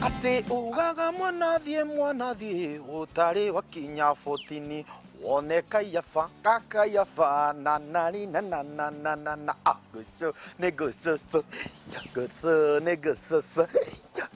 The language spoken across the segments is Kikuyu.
Atĩ ugaga mwana thiĩ, mwana thiĩ, ũtarĩ wakinya botini wone kaiafa kakaiafa na nari na na na na na na ah, ngũcũ nĩ ngũcũcũ, ngũcũ nĩ ngũcũcũ,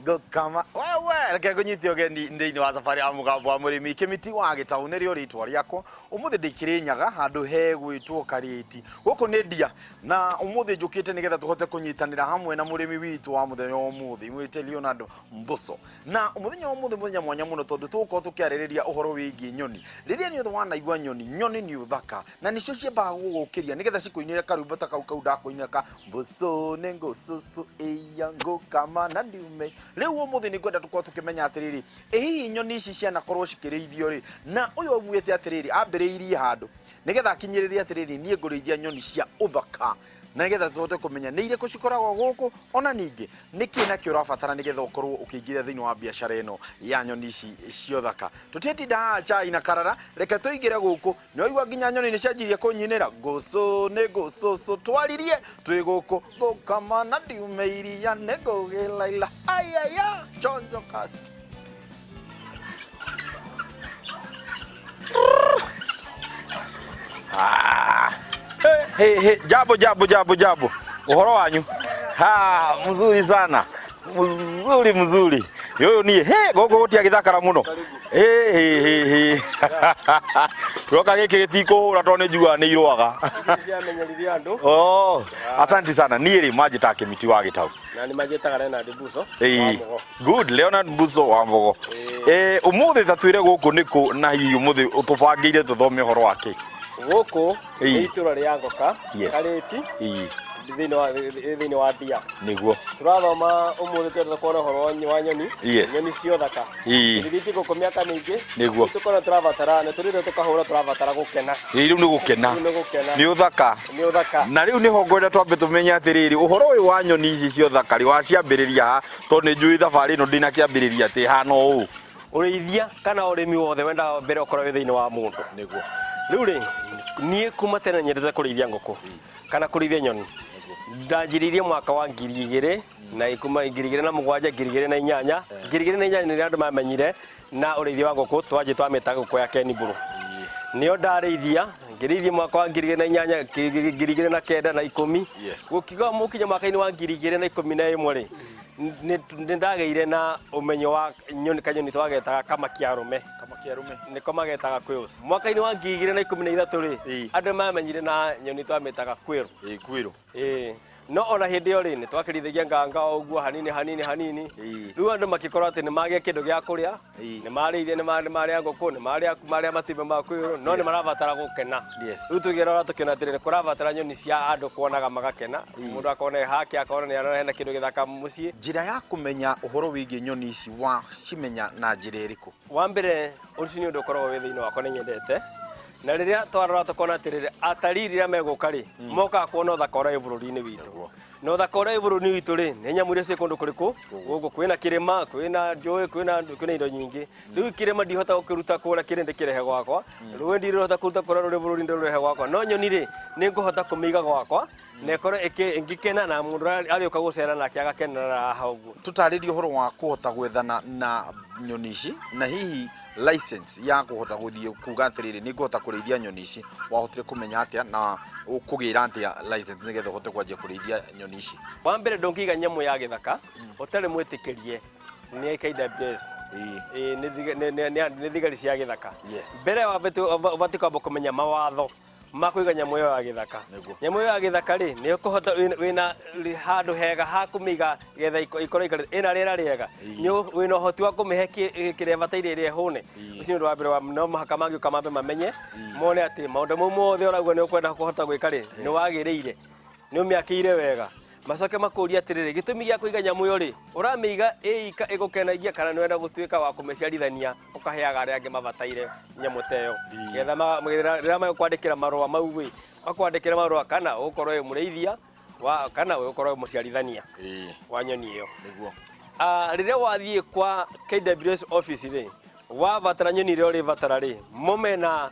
ngũkama wewe. Reke ngũnyite ũgeni thĩinĩ wa thabarĩ ya Mũgambo wa Mũrĩmi. Kĩmiti wa Gĩtaũ nĩrĩo rĩtwa rĩakwa. Ũmũthĩ ndĩ Kĩrĩnyaga handũ hegwĩtwo Karĩti. Gũkũ nĩ ndia na ũmũthĩ njũkĩte nĩgetha tũhote kũnyitanĩra hamwe na mũrĩmi witũ wa mũthenya wa ũmũthĩ mwĩte Leonardo Mboco. Na mũthenya wa ũmũthĩ mũthenya mwanya mũno tondũ tũgũkorwo tũkĩarĩrĩria ũhoro wĩgiĩ nyoni. Rĩrĩa rĩothe wanaigua nyoni, nyoni nĩ ũthaka na nĩcio ciambaga gũgũkĩria nĩgetha cikũinĩre karwĩmbo ta kau kau ndakũinĩra ka mbũcũ nĩ ngũcũcũ ĩya ngũkama na ndiume. Rĩu ũmũthĩ nĩ ngwenda tũkorwo tũkĩmenya atĩrĩrĩ, ĩ hihi nyoni ici cianakorwo cikĩrĩithio rĩ, na ũyũ augĩte atĩrĩrĩ, ambĩrĩirie handũ nĩgetha akinyĩrĩrie atĩrĩrĩ, niĩ ngũrĩithia nyoni cia ũthaka, na nĩgetha tũhote kũmenya nĩ irĩkũ cikoragwo gũkũ, ona ningĩ nĩkĩ nakĩ ũrabatara nĩgetha ũkorwo ũkĩingĩra thĩinĩ wa biacara ĩno ya nyoni ici cia ũthaka. Tũtiĩtinda haha chai na karara, reke tũingĩre gũkũ. Nĩ waigua nginya nyoni nĩ cianjirie kũnyinĩra ngũcũ nĩ ngũcũcũ, twaririe twĩ gũkũ ngũkama na ndiume iria nĩ ngũgĩlaila ayaya chonjo kasi. Ah, hey, hey, hey. Jambo, jambo, jambo, jambo. Ũhoro wanyu? Ha, mzuri sana. Mzuri, mzuri. Ũyũ niĩ, he, gũkũ gũtiagĩthakara mũno. Hey, hey, hey, hey. Roka gĩkĩ gĩtikũhũra tondũ nĩ njiguaga nĩ irũaga. Ciamenyerire andũ. Oh, asante sana. Niĩ rĩ manjĩtaga Kĩmiti wa Gĩtau. Na nĩ manjĩtaga Leonard Mbuso wa Ĩĩ. Mũgo. Good, Leonard Mbuso wa Mbogo. Eh, umuthi ta twire guku niku na hihi umuthi utubangire tuthome uhoro wa ki. Gũkũ Ĩĩ. nĩ itũra rĩa Ngoka, Yes. Karĩti, Ĩĩ, thĩinĩ wa Ndia. Niguo. Tũrathoma ũmũthĩ twendete kuona ũhoro wa nyoni, Yes. nyoni cia ũthaka. Tũrĩithĩtie gũkũ mĩaka mĩingĩ. Niguo. Tũkona tũrabatara, nĩ tũrĩte tũkahũra, tũrabatara gũkena. Ĩĩ, rĩu nĩ gũkena. Rĩu nĩ gũkena. Nĩ ũthaka. Nĩ ũthaka. Na rĩu nĩho ngwenda twambe tũmenye atĩrĩrĩ, ũhoro ũyũ wa nyoni ici cia ũthaka rĩ, waciambĩrĩria ha? Tondũ nĩ njũĩ thabarĩ ĩno ndĩnakĩambĩrĩria atĩ ĩhana ũũ. Ũrĩithia kana ũrĩmi wothe wendaga mbere ũkorwo wĩ thĩinĩ wa mũndũ. Nĩguo. Rĩu rĩ, niĩ kuma tene nyendete kũrĩithia ngũkũ kana kũrĩithia nyoni. Ndanjĩrĩirie mwaka wa 2010, 2007, 2008. 2008 nĩrĩo andũ mamenyire na ũrĩithia wa ngũkũ, twanjĩ twamĩta ngũkũ ya Keniburu. Nĩyo ndarĩithia, ngĩrĩithia mwaka wa 2008, 2009 na 10. Gũkiuga mũkinya mwaka-inĩ wa 2011 rĩ, nĩ ndagĩire na ũmenyo wa nyoni, kanyoni twagetaga kamakia arũme. Kamakia arũme. Nĩko magetaga quails. Mwaka-inĩ wa 2013 rĩ, andũ mamenyire na nyoni twamĩtaga quail. Ĩĩ, quail. Ĩĩ. No ona hĩndĩ ĩyo rĩ, nĩ twakĩrithagia nganga o ũguo hanini hanini hanini. Rĩu andũ makĩkorwo atĩ nĩ magĩa kĩndũ gĩa kũrĩa, nĩ marĩithia, nĩ marĩa ngũkũ, nĩ marĩa marĩa matumbĩ ma quail, no nĩ marabatara gũkena. Rĩu tũkĩrora tũkĩona atĩrĩrĩ, kũrabatara nyoni cia andũ kuonaga magakena, mũndũ akona e hake, akona nĩ arona hena kĩndũ gĩthaka mũciĩ. Njĩra ya kũmenya ũhoro wĩgiĩ nyoni ici wacimenya na njĩra ĩrĩkũ? Wa mbere, ũcio nĩ ũndũ ũkoragwo wĩ thĩinĩ wakwa, nĩ nyendete. Na rĩrĩa twarora tũkona atĩrĩrĩ, atarii rĩrĩa megũka rĩ, mokaga kuona ũthaka ũrĩa wĩ bũrũri-inĩ witũ. Na ũthaka ũrĩa wĩ bũrũri-inĩ witũ rĩ, nĩ nyamũ iria ciĩ kũndũ kũrĩkũ? Gũkũ kwĩna kĩrĩma, kwĩna njũĩ, kwĩna indo nyingĩ. Rĩu kĩrĩma ndihota gũkĩruta kũrĩa kĩrĩ ndĩkĩrehe gwakwa, rũĩ ndirĩhota kũruta kũrĩa rũrĩ bũrũri ndĩrũrehe gwakwa. No nyoni rĩ, nĩ ngũhota kũmĩiga gwakwa na ĩkorwo ĩngĩkena na mũndũ arĩũka gũcera nake agakenera haha ũguo. Tũtarĩrie ũhoro wa kũhota gwethana na nyoni ici na hihi license ya kũhota gũthiĩ kuga atĩrĩrĩ, nĩ ngũhota kũrĩithia nyoni ici, wahotire kũmenya atĩa na ũkũgĩra atĩa license nĩgetha ũhote kwanjia kũrĩithia nyoni ici? Wa mbere, ndũngĩiga nyamũ ya gĩthaka ũtarĩ mwĩtĩkĩrie nĩ KWS. Ĩĩ, nĩ thigari cia gĩthaka. Mbere ũbatiĩ kwamba kũmenya mawatho ma kũiga nyamũ ĩyo ya gĩthaka. Nyamũ ĩyo ya gĩthaka rĩ, nĩ ũkũhota wĩna handũ hega ha kũmĩiga getha ĩkorwo ĩikarĩte ĩna rĩera rĩega, wĩna ũhoti wa kũmĩhe kĩrĩa ĩbataire ĩrĩa ĩhũne. Ũcio nĩ ũndũ wa mbere, no mũhaka mangĩũka mambe mamenye, mone atĩ maũndũ mau mothe ũrauga nĩ ũkwenda kũhota gwĩka rĩ, nĩ wagĩrĩire, nĩ ũmĩakĩire wega. Macoke makũrie atĩrĩrĩ, gĩtũmi gĩa kũiga nyamũ ĩyo rĩ, ũramĩiga ĩika ĩgũkenagia kana nĩ ũrenda gũtuĩka wa kũmĩciarithania ũkaheaga arĩa angĩ mabataire nyamũ ta ĩyo. Getha rĩrĩa megũkwandĩkĩra marũa mau rĩ, makwandĩkĩre marũa kana ũgũkorwo wĩ mũrĩithia wa kana ũgũkorwo wĩ mũciarithania wa nyoni ĩyo. Rĩrĩa wathiĩ kwa KWS office rĩ, wabatara nyoni ĩrĩa ũrĩbatara rĩ, mo mena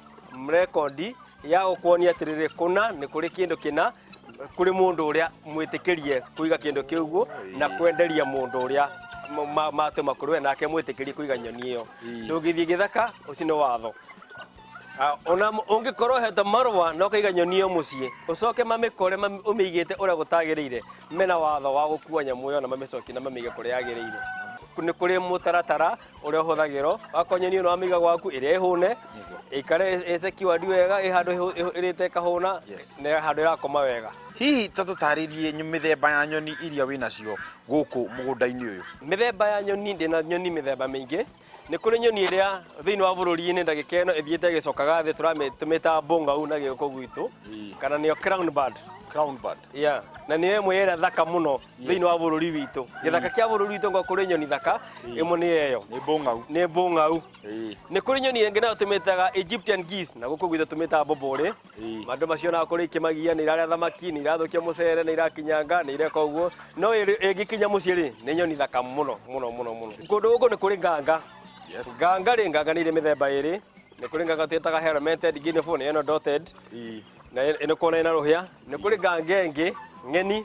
rekondi ya gũkuonia atĩrĩrĩ, kũna nĩ kũrĩ kĩndũ kĩna, kũrĩ mũndũ ũrĩa mwĩtĩkĩrie kũiga kĩndũ kĩu ũguo na kwenderia mũndũ ũrĩa matũma kũrĩ we nake mwĩtĩkĩrie kũiga nyoni ĩyo. Ĩĩ. Ndũngĩthiĩ gĩthaka, ũcio nĩ watho. Ah, ona ũngĩkorwo ũhetwo marũa na ũkaiga nyoni ĩyo mũciĩ, ũcoke mamĩkore ũmĩigĩte ũrĩa gũtagĩrĩire, mena watho wa gũkua nyamũ ĩyo na mamĩcokie na mamĩige kũrĩa yagĩrĩire. Nĩ kũrĩ mũtaratara ũrĩa ũhũthagĩrwo, wakorwo nyoni ĩyo nĩwamĩiga gwaku ĩrĩa ĩhũne, ĩikare ĩ secured wega, ĩ handũ ĩrĩte ĩkahũna, na handũ ĩrakoma wega. Hihi ta tũtarĩrie mĩthemba ya nyoni iria wĩ nacio gũkũ mũgũnda-inĩ ũyũ? Mĩthemba ya nyoni, ndĩna nyoni mĩthemba mĩingĩ. Nĩ kũrĩ nyoni ĩrĩa thĩinĩ wa bũrũri-inĩ ndagĩka ĩno ĩthiĩte ĩgĩcokaga thĩ tũmĩtaga bũng'au na gĩũkũ gwitũ, kana nĩyo crown bird. Crown bird. Yeah. Na nĩyo ĩmwe ĩrĩa thaka mũno thĩinĩ wa bũrũri witũ. Gĩthaka kĩa bũrũri witũ ngo kũrĩ nyoni thaka, ĩmwe nĩ ĩyo. Nĩ bũng'au. Nĩ bũng'au. Nĩ kũrĩ nyoni ĩngĩ nayo tũmĩtaga Egyptian geese, na gũkũ gwitũ tũmĩtaga boborĩ. Andũ macionaga kũrĩa ikĩmagia, nĩ irarĩa thamaki, nĩ irathũkia mũcere, nĩ irakinyanga, nĩ ireka ũguo. No ĩngĩkinya mũciĩ rĩ, nĩ nyoni thaka mũno mũno mũno mũno. Kũndũ gũkũ nĩ kũrĩ nganga. Nganga rĩ, nganga nĩ irĩ mĩthemba ĩrĩ. Nĩ kũrĩ nganga twĩtaga helmeted guinea fowl, nĩyo ĩno dotted. Na ĩno kuona ĩna rũhĩa. Nĩ kũrĩ nganga ĩngĩ ng'eni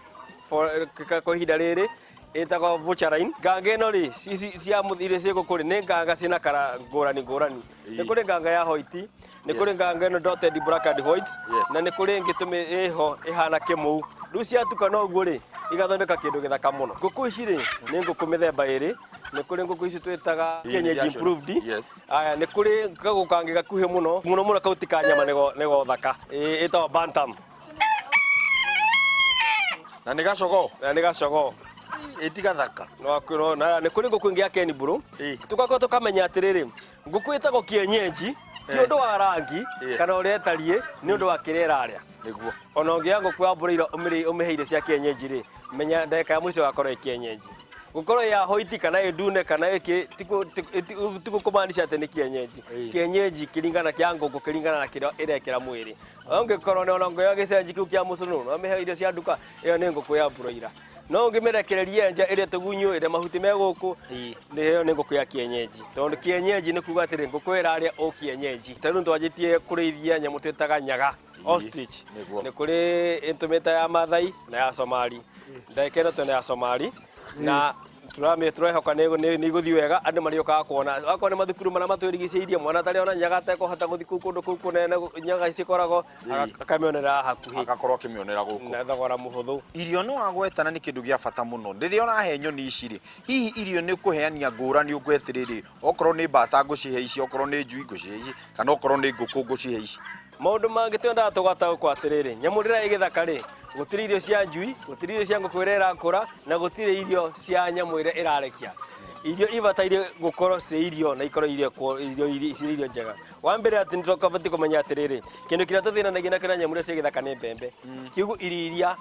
kwa ihinda rĩrĩ ĩtagwo vulturine. Nganga ĩno rĩ, ici cia iria ciĩ gũkũ rĩ, nĩ nganga ciĩna kara ngũrani ngũrani. Nĩ kũrĩ nganga ya white, nĩ kũrĩ nganga ĩno dotted black and white, na nĩ kũrĩ ĩngĩ ĩho ĩhana kĩmũu. Rĩu ciatukana ũguo rĩ, igathondeka kĩndũ gĩthaka mũno. Ngũkũ ici rĩ, nĩ ngũkũ mĩthemba ĩrĩ. Nĩ kũrĩ ngũkũ ici twĩtaga kienyeji improved. Aya, nĩ kũrĩ kagũkũ kangĩ gakuhĩ mũno, mũno mũno kau ti ka nyama nĩgo thaka. Ĩtagwo bantam. Na nĩ gacogoo? Na nĩ gacogoo. Ĩ ti gathaka. No, na nĩ kũrĩ ngũkũ ĩngĩ ya Keniburu. Tũgakorwo tũkamenya atĩrĩrĩ, ngũkũ ĩtagwo kienyeji ti ũndũ wa rangi kana ũrĩa ĩtariĩ, nĩ ũndũ wa kĩrĩa ĩrarĩa. Ona ũngĩoya ngũkũ ya broiler ũmĩhe irio cia kienyeji rĩ, menya ndagĩka ya mũico ĩgakorwo ĩ kienyeji. Gũkorwo ya white kana ĩ ndune kana ĩkĩ ti gũkũmaanisha atĩ nĩ kienyeji. Kienyeji kĩringana kĩa ngũkũ kĩringana na kĩrĩa ĩrekĩra mwĩrĩ. Ũngĩkorwo nĩ ona ũngĩoya gĩcenji kĩu kĩa mũcũnũ na ũmĩhe irio cia nduka, ĩyo nĩ ngũkũ ya broiler. No ũngĩmĩrekereria nja ĩrĩe tũgunyũ, ĩrĩe mahuti me gũkũ, ĩyo nĩ ngũkũ ya kienyeji. Tondũ kienyeji nĩ kuga atĩrĩ, ngũkũ ĩrarĩa o kienyeji. Ta rĩu nĩtwanjĩtie kũrĩithia nyamũ twĩtaga nyaga, ostrich. Nĩ kũrĩ ĩtũmĩte ya Mathai na ya Somali. Ndagĩka ĩno twĩna ya Somali na tũrehoka nĩ igũthiĩ wega, andũ marĩũkaga kuona. Akorwo nĩ mathukuru marĩa matwĩrigicĩirie, mwana atarĩ ona nyaga atekũhota gũthiĩ kũu kũndũ kũu kũnene nyaga cikoragwo, akamĩonera hakuhĩ. Agakorwo akĩmĩonera gũkũ. Na thogora mũhũthũ. Irio nĩ wagweta na nĩ kĩndũ gĩa bata mũno. Rĩrĩa ũrahe nyoni ici rĩ, hihi irio nĩ ũkũheania ngũrani ũguo atĩrĩrĩ, okorwo nĩ mbata ngũcihe ici, okorwo nĩ njui ngũcihe ici, kana okorwo nĩ ngũkũ ngũcihe ici? Maũndũ mangĩ twendaga tũgataũkwo atĩrĩrĩ, nyamũ rĩrĩa ĩ gĩthaka rĩ, gũtirĩ irio cia njui, gũtirĩ irio cia ngũkũ ĩrĩa ĩrakũra, na gũtirĩ irio cia nyamũ ĩrĩa ĩrarekia. Irio ibataire gũkorwo ciĩ irio na ikorwo irio irio cirĩ irio njega. Wa mbere atĩ nĩ tũbatiĩ kũmenya atĩrĩrĩ, kĩndũ kĩrĩa tũthĩnanagia nakĩo na nyamũ iria cia gĩthaka nĩ mbembe. Kiugo irio iria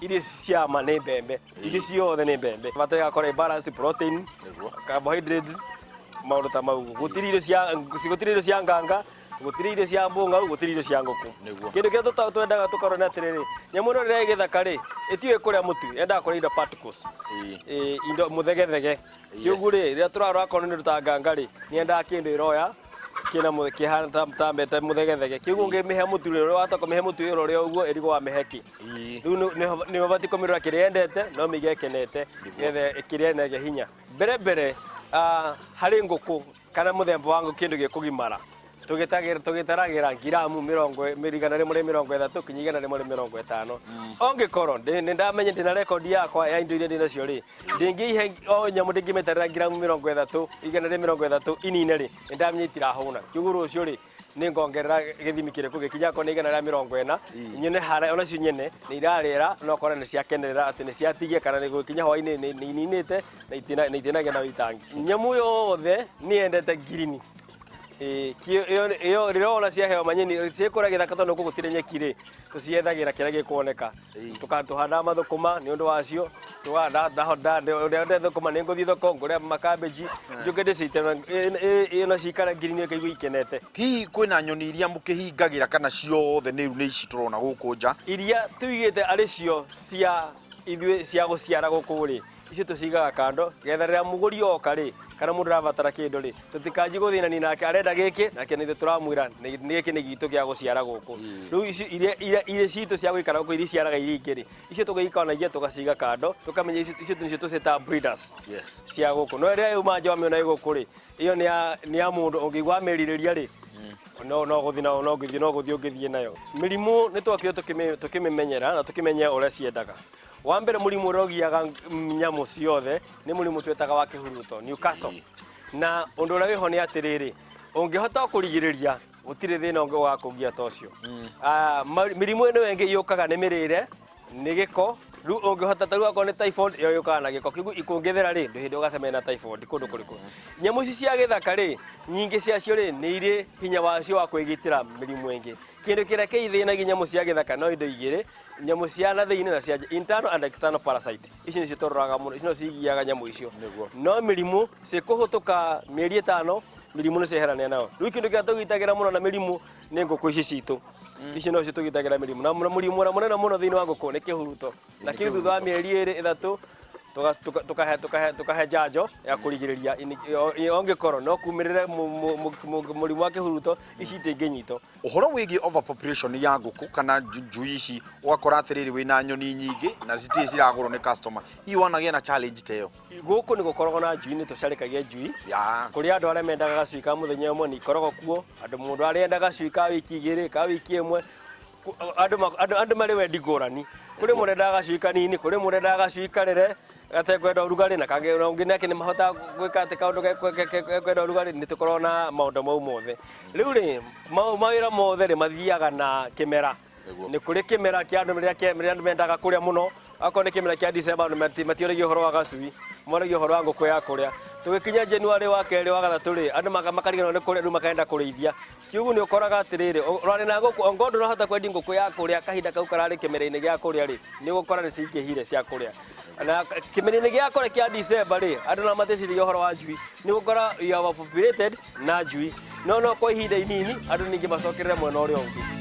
irio cia ma nĩ mbembe, irio ciothe nĩ mbembe. Bata ĩgakorwo ĩ balanced protein, carbohydrates, maũndũ ta mau. Gũtirĩ irio cia gũtirĩ irio cia nganga, gũtirĩ irio cia mbũng'au, gũtirĩ irio cia ngũkũ. Kĩndũ kĩrĩa twendaga tũkorwo nĩ atĩrĩrĩ, nyamũ ĩno rĩrĩa ĩ gĩthaka rĩ, ĩtiũĩ kũrĩa mũtu, yendaga kũrĩa indo particles. Indo mũthegethege. Kĩoguo rĩ, rĩrĩa tũrarora akorwo nĩ ũndũ ta nganga rĩ, nĩ yendaga kĩndũ ĩroya kĩna kĩhana ta mbete mũthegethege. Kĩoguo ũngĩmĩhe mũtu rĩ, wahota kũmĩhe mũtu ĩrore ũguo ĩrigwo wamĩhe kĩ. Rĩu nĩ ũbatiĩ kũmĩrora kĩrĩa yendete na ũmĩige ĩkenete nĩgetha ĩkĩrĩe na ĩgĩe hinya. Mbere mbere, harĩ ngũkũ kana mũthemba wa ngũkũ kĩndũ gĩkũgimara, tũgĩtaragĩra ngiramu 130 kinya 150. Ongĩkorwo nĩ ndamenya ndĩna rekondi yakwa ya indo iria ndĩnacio rĩ, ndĩngĩihe o nyamũ ndĩngĩmĩtarĩra ngiramu 30, 130 inine rĩ, nĩ ndamenya itirahũna. Kĩoguo rũciũ rĩ, nĩ ngongerera gĩthimi kĩrĩkũ gĩkinya akorwo nĩ 140, nyone harĩa onacio nyene nĩ irarĩra na ũkona nĩ ciakenerera atĩ nĩ ciatigia kana nĩ gũkinya hwaĩ-inĩ nĩ ininĩte na itinagĩa na wĩitangi. Nyamũ yothe nĩ yendete ngirini. Ĩyo rĩrĩa wona ciaheo manyeni ciĩkũrĩa gĩthaka tondũ gũkũ gũtirĩ nyeki rĩ, tũciethagĩra kĩrĩa gĩkuoneka. Tũhandaga mathũkũma nĩ ũndũ wacio, ũrĩa thũkũma nĩ ngũthiĩ thoko ngũre makambĩnji njũke ndĩcite ona cikara ngirini ikaigua ikenete. Hihi kwĩna nyoni iria mũkĩhingagĩra kana ciothe nĩ nĩ ici tũrona gũkũ nja? Iria tũigĩte arĩ cio cia ithuĩ cia gũciara gũkũ rĩ, Icio tũcigaga kando getha rĩrĩa mũgũri oka rĩ, kana mũndũ arabatara kĩndũ rĩ, tũtikanji gũthĩnani nake arenda gĩkĩ, nake nĩ ithuĩ tũramwĩra gĩkĩ nĩ gitũ gĩa gũciara gũkũ. Rĩu icio iria citũ cia gũikara gũkũ, iria iciaraga iria ingĩ rĩ, icio tũgĩikanagia tũgaciga kando, tũkamenya icio nĩcio tũciĩtaga breeders cia gũkũ. No ĩrĩa yuma nja wamĩona ĩ gũkũ rĩ, ĩyo nĩ ya mũndũ ũngĩigua amĩrirĩria rĩ, no gũthiĩ nayo, no gũthiĩ, no gũthiĩ ũngĩthiĩ nayo. Mĩrimũ nĩ twakire tũkĩmĩmenyera na tũkĩmenya ũrĩa ciendaga. Wa mbere mũrimũ ũrĩa ũgiaga nyamũ ciothe nĩ mũrimũ twĩtaga wa kĩhuruto, Newcastle. Na ũndũ ũrĩa wĩho nĩ atĩrĩrĩ, ũngĩhota kũrigĩrĩria gũtirĩ thĩna ũngĩ ũgakũgia ta ũcio. Mĩrimũ ĩno ĩngĩ yũkaga nĩ mĩrĩre, nĩ gĩko. Rĩu ũngĩhota ta rĩu akorwo nĩ typhoid, ĩyo yũkaga na gĩko. Kĩguo ikũngĩthera rĩ, ndũrĩ hĩndĩ ũgacemania na typhoid kũndũ kũrĩkũ. Nyamũ ici cia gĩthaka rĩ, nyingĩ ciacio rĩ, nĩ irĩ hinya wacio wa kwĩgitĩra mĩrimũ ĩngĩ. Kĩndũ kĩrĩa kĩithĩnagia nyamũ cia gĩthaka no indo igĩrĩ, nyamũ cia na thĩinĩ na cia nja, internal and external parasite. Icio nĩcio tũroraga mũno, icio no cigiaga nyamũ icio. No mĩrimũ cikũhũtũka mĩeri 5, mĩrimũ nĩ cieherania nayo. Rĩu kĩndũ kĩrĩa tũgitagĩra mũno na mĩrimũ nĩ ngũkũ ici citũ. Icio nocio tũgitagĩra mĩrimũ. Na mũrimũ ũrĩa mũnene mũno thĩinĩ wa ngũkũ nĩ kĩhuruto. Na kĩu thutha wa mĩeri 2 3 tũkahe njanjo ya kũrigĩrĩria ongĩkorwo no kumĩrĩre mũrimũ wa kĩhuruto, ici itingĩnyitwo. Ũhoro wĩgiĩ overpopulation ya ngũkũ kana njui ici, ũgakora atĩrĩrĩ wĩna nyoni nyingĩ na citirĩ ciragũrwo nĩ customer, hihi wanagĩa na challenge ta ĩyo? Gũkũ nĩ gũkoragwo na njui, nĩ tũcarĩkagia njui. Kũrĩ andũ arĩa mendaga gacui ka mũthenya ũmwe, nĩ ikoragwo kuo. Andũ mũndũ arĩa gacui ka wiki 2, ka wiki 1, andũ marĩ wendi ngũrani. Kũrĩ mũndũ endaga gacui kanini, kũrĩ mũndũ endaga gacui karere gatekwenda ũrugarĩ, na kangĩ na ũngĩ nake nĩ mahotaga gwĩka atĩ kaũndũ gekwenda ũrugarĩ. Nĩ tũkoragwo na maũndũ mau mothe. Rĩu rĩ, mawĩra mothe rĩ mathiaga na kĩmera. Nĩ kũrĩ kĩmera kĩa andũ rĩrĩa andũ mendaga kũrĩa mũno. Akorwo nĩ kĩmera kĩa December, andũ matiũragia ũhoro wa gacui, moragia ũhoro wa ngũkũ ya kũrĩa. Tũgĩkinya January wa kerĩ wa gatatũ rĩ, andũ makariganĩrwo nĩ kũrĩa, rĩu makaenda kũrĩithia. Kiugu nĩ ũkoraga atĩrĩrĩ, ũrarĩ na ngũkũ, ongorwo ndũrahota kwendia ngũkũ ya kũrĩa kahinda kau kararĩ kĩmera-inĩ gĩa kũrĩa rĩ, nĩ ũgũkora nĩ cingĩhire cia kũrĩa. Na kĩmera-inĩ gĩa kũrĩa kĩa December rĩ, andũ no mateciragia ũhoro wa njui, nĩ ũgũkora you are overpopulated na njui. No kwa ihinda inini andũ ningĩ macokerere mwena ũrĩa ũngĩ.